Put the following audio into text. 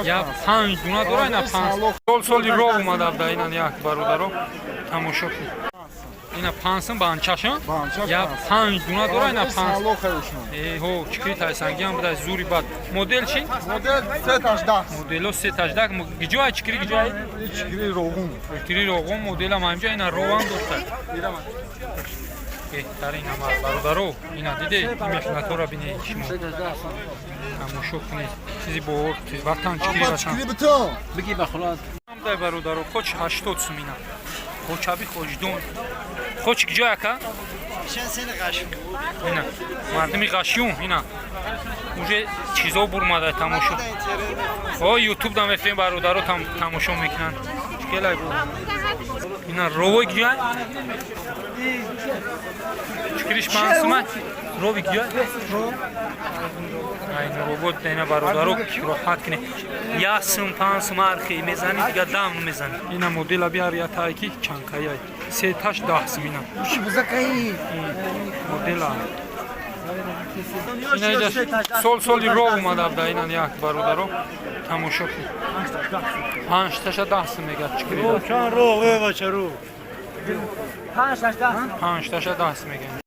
Я панҷ дуна дора, ина панҷ. Сол соли ров омада буда, ина як, бародаро, тамошо кунед. Ина 5 сум банчашон. Я панҷ дуна дора, ина панҷ. Э, ҳо, чикри тайсангиам буда, зури бад. Модел чи? Модел 3 18. Модело 3 18. Гиҷоай чикри, гиҷоай? Чикри Роғун. Чикри Роғун моделам ҳамҷа, ина ровам дошта. Беҳтарин ама, бародаро, ина диде, ин мехнатҳоро бинед, шумо тамошо кунед. Чизи бовор, ватан, чикри ватан. Бигӣ ба хулос. Дай, бародаро, хоч 80 сум ина. Хочаби хоҷдон. Хоч киҷо, ака? Ина мардуми Ғашюн, ина уже чизо бурмада, тамошо. О, Ютуб да мефирем, бародаро тамошо мекунанд. Чикелай бу? Ина ровой киҷоай? Чикриш 5 сума? Рови киҷоай? Ай, робот ина, бародаро, роҳат кунед. 1 сум, 5 сум архи мезани, дига дам мезани. Ина модела биар, я тайки чанкаяй. Сеташ 10 сум ина. Модела. Ина иҷа сол соли ров омада буда, ина як, бародаро, тамошо кунед. Панҷташа 10 сум мегӯяд чикрида. Чан роғ, э, бачару. Панҷташа 10 сум мегӯяд.